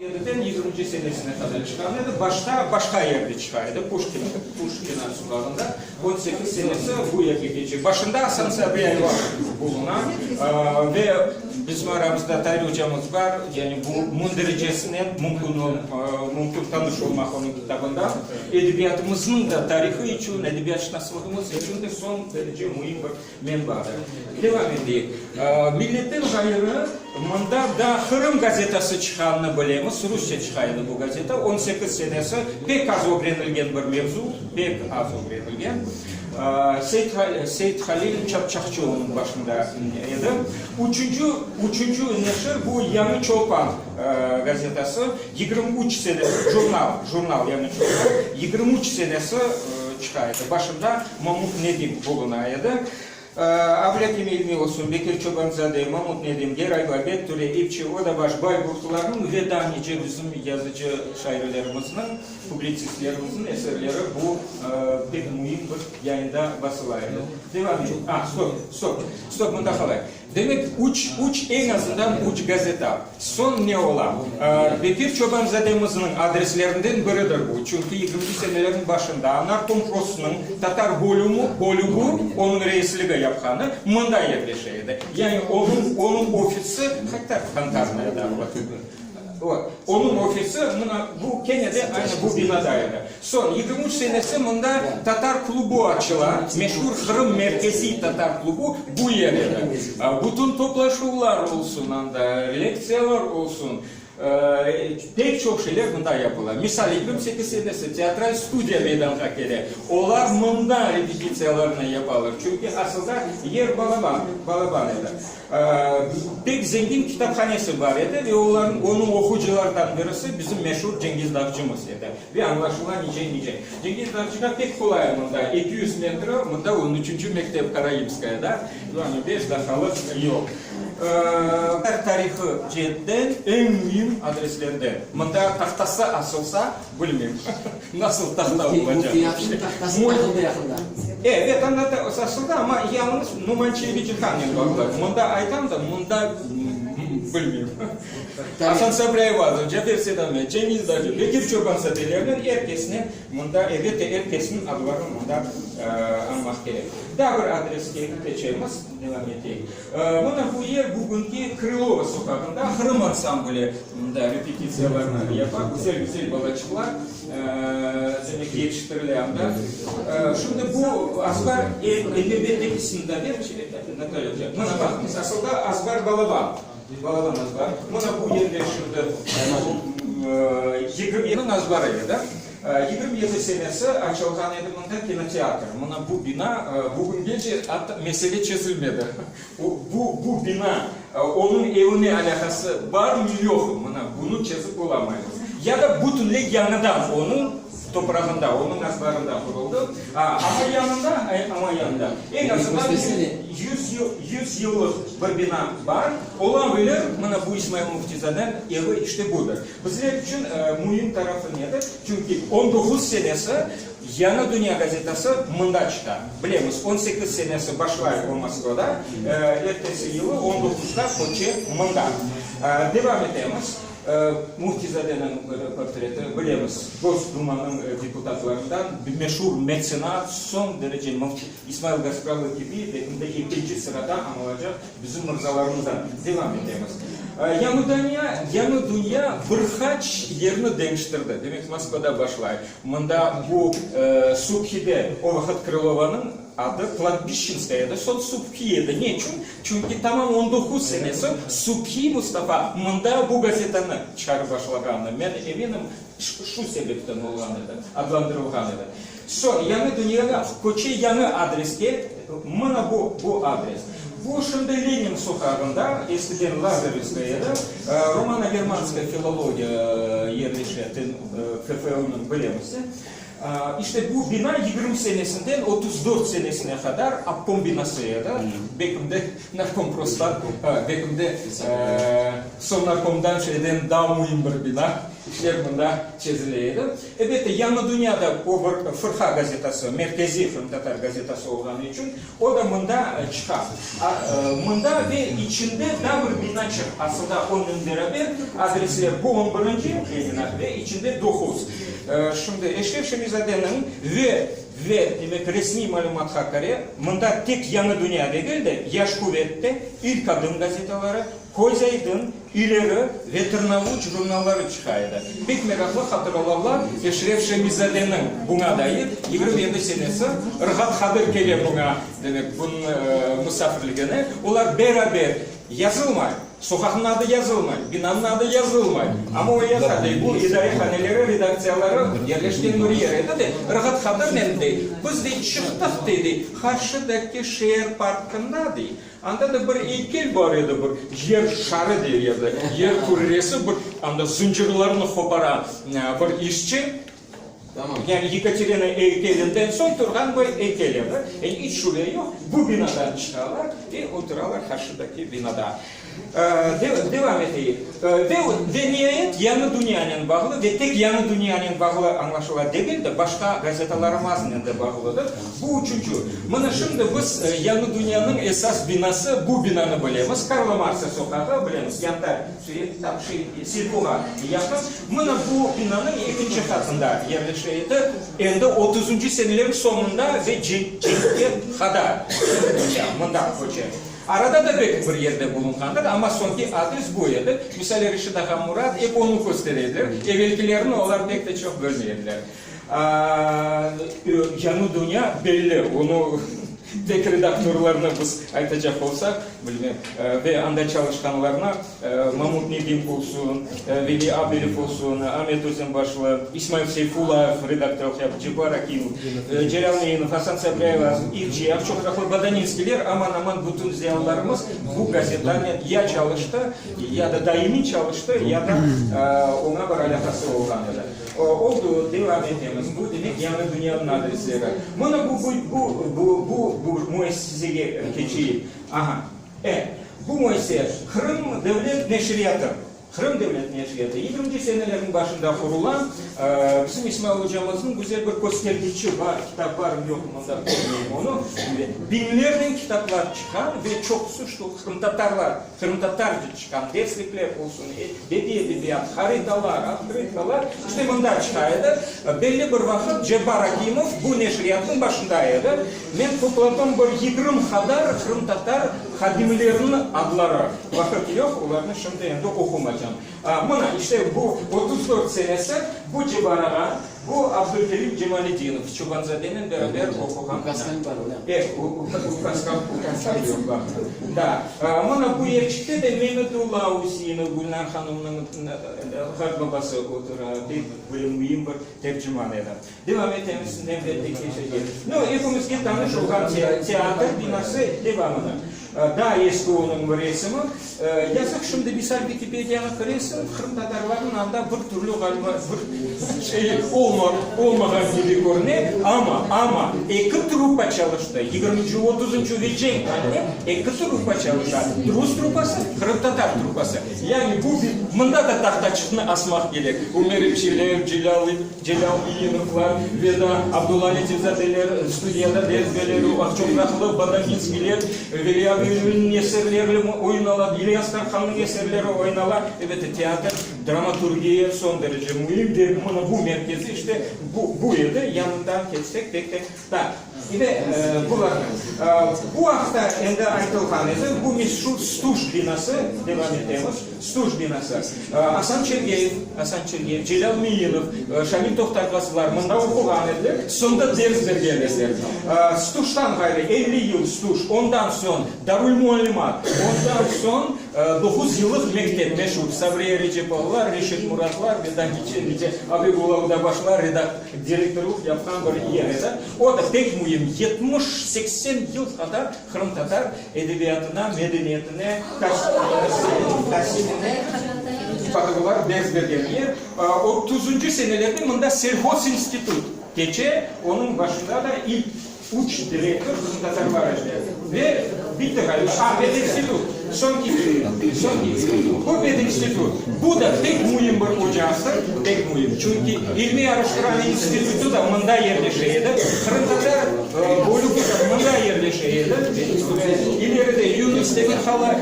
Yediden yigirminci senesine qadar çıqqan edi. Başta başqa yerde çıqa edi, Puşkin, Puşkina soqağında. 18 senesi bu yerge keçe. Başında Asan Sabri Ayvazov buluna ve bizim aramızda Tair ocamız bar, yani bu mündericesinen mümkün mümkün tanış olmaq onıñ kitabından. Edebiyatımıznıñ da tarihı içün, edebiyatşınaslığımız içün de soñ derece müim bir Menbadır. Devam eteyik. Milletten ğayrı, mında da Qırım gazetası çıqqanını bilemiz. Rusça çıqa edi bu gazeta. 18 senesi pek az ögrenilgen bir mevzu, pek az ögrenilgen. Seit Halil Çapçaqçı onıñ başında edi. Üçünci, üçünci neşir bu Yañı Çolpan gazetası. 23 senesi, jurnal, jurnal Yañı Çolpan, 23 senesi çıqa edi. Başında Mamut Nedim buluna edi. Ablâkim İlmi olsun, Bekir Çobanzade, Mamut Nedim, Gerayba, Bektüre, İpçi, Odabaş, Bayburtlılarnıñ ve daa nice bizim yazıcı-şairlerimizniñ, publitsistlerimizniñ eserleri bu pek müim bir yayında basıla edi. Devam et. A, stop, stop, stop, mında qalay. Demek, üç, üç, eñ azından üç gazeta. Soñ ne ola? Bekir Çobanzademizniñ adreslerinden biridir bu, çünki yigirminci senelerniñ başında Narkomprosnıñ tatar bölümi, bölügi, onıñ reisligi yapqanı, mında yerleşe edi. Yani onıñ, onıñ ofisi, hatta Kantarnaya da. Onıñ ofisi mına bu, kene de aynı bu binada edi. Soñ, 23 senesi mında tatar klubu açıla, meşur Qırım merkeziy tatar klubu bu yer edi. Bütün toplaşuvlar olsun anda, lektsiyalar olsun, pek çoq şeyler mında yapıla. Misal, 28 senesi teatral studiya meydanğa kele, olar mında repetitsiyalarını yapalar, çünki asılda yer balaban, balaban edi. Pek zengin kitaphanesi bar edi ve olarnıñ, onıñ oqucılardan birisi bizim meşur Cengiz Dağcımız edi. Ve añlaşıla nice-nice. Cengiz Dağcığa pek qolay mında, 200 metre, mında on üçünci mektep Karaimskayada, yani beş daqqalıq yol. Tarihı ceetten eñ müim adreslerden. Mında tahtası asılsa, Bilmeyim, nasıl tahta olacaq. Müftiyatnıñ tahtası taqıldı yaqında. Evet, anda da asıldı, amma yalıñız Numan Çelebicihannen bağlı. Mında aytam da, mında bilmeyim. Asan Sabri Ayvazov, Cafer Seydamet, Cengiz Dağcı, Bekir Çobanzadelerniñ er kesine mında, elbette, er kesniñ adlarını mında añmaq kerek. Daa bir adreske keçemiz, devam eteyik. Mına bu yer bugünki Krılova soqağında Qırım ansambli mında repetitsiyalarnı yapa, güzel-güzel balaçıqlar, demek, yetiştirile anda. Şimdi bu azbar nevbettekisini da ber, Natalya oca. Mına baqıñız, asılda azbar balaban, balaban azbar. Mına bu yerde şimdi 20 azbarı edi. 27 senesi açılğan edi mında kinoteatr. Mına bu bina bugüngece atta mesele çezilmedi. Bu, bu bina onıñ evine alâqası barmı, yoqmı, mına bunı çezip olamaymız. Ya da bütünley yañıdan onıñ toprağında, onıñ azbarında quruldı. Amma yanında, amma yanında eñ azından yüz yıllıq bir bina bar. Ola bilir, mına bu İsmail Müftizadeniñ evi işte budır. Bizler içün müim tarafı nedir? Çünki 19 senesi Yañı dünya gazetası mında çıqa. Bilemiz, 18 senesi başlay o Moskvada, ertesi yılı on doquzda köçe mında. Devam etemiz. Müftizadeniñ portreti, bilemiz, Gosdumanıñ deputatlarından, meşur metsenat, soñ derece İsmail Gaspralı kibi ve şimdi ekinci sırada añılacaq Bizim mırzalarımızdan devam etemiz. Yañı dünya, yañı dünya bir qaç yerni deñiştirdi. Demek, Moskvada başlay. Mında bu Subhide, o vaqıt Krılovanıñ adı Kladbişçenskaya edi, soñ Subhi edi. Ne içün? Çünki tamam 19 senesi Subhi Mustafa mında bu gazetanı çıqarıp başlağanı, men eminim, şu sebepten olğan edi, adlandırılğan edi. Soñ, Yañı dünyağa köçe, yañı adreske, mına bu, bu adres. Bu şimdi Lenin soqağında, eskiden Lazarevskaya edi, Romano-germanskaya filologiya yerleşe, KFU-nıñ, bilemiz. İşte bu bina 20 senesinden 34 senesine qadar obkom binası edi. Belkim de Narkomprostan, belkim de Sovnarkomdan şeyden daa müim bir bina. İşler mında çezile edi. Elbette, Yañı dünya da o bir fırqa gazetası, merkeziy qırımtatar gazetası olğanı içün, o da mında çıqa. Mında ve içinde daa bir binaçıq, asılda onnen beraber adresler, bu on birinci bina ve içinde doquz. Şimdi Eşref Şemizadeniñ ve, ve, demek, resmiy malümatqa köre, mında tek Yañı dünya degil de, Yaş quvet de, İlk adım gazetaları, Köz aydın, İleri ve Tırnavuç jurnalları çıqa edi. Pek meraqlı hatıralavlar Eşref Şemizadeniñ buña dair, 27 senesi Rğat Hadır kele buña, demek, bunıñ musafirligine. Olar beraber yazılmay, soqaqnıñ adı yazılmay, binanıñ adı yazılmay, amma o yaza, dey, bu idarehaneleri, redaktsiyaları yerleşken bir yer edi, dey, Rğat Hadırnen, dey, biz, dey, çıqtıq, dey, dey, qarşıdaki şeer parkında, dey, Anda da bir eykel bar edi, bir yer şarı der edi, yer kürresi, bir anda zıncırlarnı qopara bir işçi, yani Yekaterina eykelinden soñ turğan bir eykel edi. Yani iç şübe yoq, bu binadan çıqalar ve oturalar qarşıdaki binada. Devam eteyik. Ve niayet Yañı dünyanen bağlı, ve tek Yañı dünyanen bağlı añlaşıla degil de, başqa gazetalarımaznen de bağlıdır. Bu üçünci. Mına şimdi biz Yañı dünyanıñ esas binası bu binanı bilemiz, Karla Marksa soqağı, bilemiz, Yantar sürekli tam şey, Selkoğa yaqın. Mına bu binanıñ ekinci qatında yerleşe edi, endi otuzıncı seneleriñ soñunda ve cenkke qadar Yañı dünya mında köçe. Arada da belki bir yerde bulunğandır, amma soñki adres bu edi. Misal, Reşid ağa Murad ep onı köstere ediler, evelkilerini olar pek de çoq bilmey ediler. Yañı dünya belli, onı tek redaktorlarnı biz aytacaq olsaq, bilmem, ve anda çalışqanlarnı, Mamut Nedim olsun, Veli Abelev olsun, Amet Özenbaşlı, İsmail Seyfullayev redaktorlıq yaptı, Cebbar Akimov, Celâl Meinov, Asan Sabriayev, İlci, Aqçoqraqlı, Badaninskiyler, aman-aman bütün ziyalılarımız bu gazetanen ya çalıştı, ya da daimiy çalıştı, ya da oña bir alâqası olğan edi. Oldu, devam etemiz. Bu, demek, Yañı dünyanıñ adresleri. Mına bu, bu, bu, bu, bu müessisege keçeyik. Aha, e, bu müessise, Qırım devlet neşriyatı. Qırım devlet neşriyatı yigirminci senelerniñ başında qurula. Bizim İsmail ocamıznıñ güzel bir köstergiçi bar, kitap barmı yoqmı mında körmeyim onı. Biñlernen kitaplar çıqa ve çoqusı şu qırımtatarlar, qırımtatarca çıqqan derslikler olsun, bediy edebiyat, haritalar, otkrıtkalar, işte mında çıqa edi. Belli bir vaqıt Cebbar Akimov bu neşriyatnıñ başında edi. Men topladım bir 20 qadar qırımtatar hadimleriniñ adları. Vaqıt yoq, olarnı şimdi endi oqumacam. Mına, işte bu 34 senesi bu Cebbar ağa, Bu Abdulkerim Cemaledinov, Çobanzadenen beraber oquğan. E, ukazkam yoq, baq. Da. Mına bu yerçikte de Memedulla Üseinov, Gülnar hanımnıñ qartbabası otura, pek böyle müim bir terciman edi. Devam etemiz nevbetteki şeyge. Nu, epimizge tanış olğan teatr binası devamını. Daa eski onıñ bir resimi. Yazıq, şimdi misal Vikipediyanı kiresiñ, qırımtatarlarnıñ anda bir türlü ğaliba bir şeyi olmağan kibi körüne, amma, amma eki truppa çalıştı, yigirminci, otuzıncı ve cenk halinde eki truppa çalışa, rus truppası, qırımtatar truppası. Yani bu bir, mında da tahtaçıqnı asmaq kerek, Ümer Emşilev, Celâl. Celâl İyinovlar ve da Abdulla Letifzadeler studiyada ders bereler, Aqçoqraqlı Badaninskiyler, Veli Abiyevniñ eserleri oynala, İlyas Tarhannıñ eserleri oynala. Elbette, teatr, dramaturgiya soñ derece müim ve mına bu merkezi işte bu, bu edi. Yanından ketsek pek de. Da, ve bularnı. Bu aqta endi aytılğan edi, bu meşur Stuj binası, devam etemiz, Stuj binası. Asan Çergeyev, Asan Çergeyev, Celâl Meinov, Şamil Tohtarğazılar mında oquğan ediler, soñda ders bergen ediler. Stujdan ğayrı, 50 yıl Stuj, ondan soñ Darülmuallimat, ondan soñ doquz yıllıq mektep, meşur Sabriye Recepovalar, Reşit Muratlar ve daa nice, nice Abibulla Udabaşlar direktorlıq yapqan bir yer edi. O da pek müim, 70-80 yıl qadar qırımtatar edebiyatına, medeniyetine, tasiline faqırlar ders bergen yer. Otuzıncı senelerde mında selhozinstitut. keçe, onıñ başında da ilk üç direktor qırımtatarlar ediler. Ve bitti ğaliba. A, pedinstitut. Soñki, soñki. Bu pedinstitut. Bu da pek müim bir ocaqtır, pek müim. Çünki ilmiy araştıran institutı da mında yerleşe edi. Qırımtatar bölügi de mında yerleşe edi. İleride Yunus Demirhalayalar.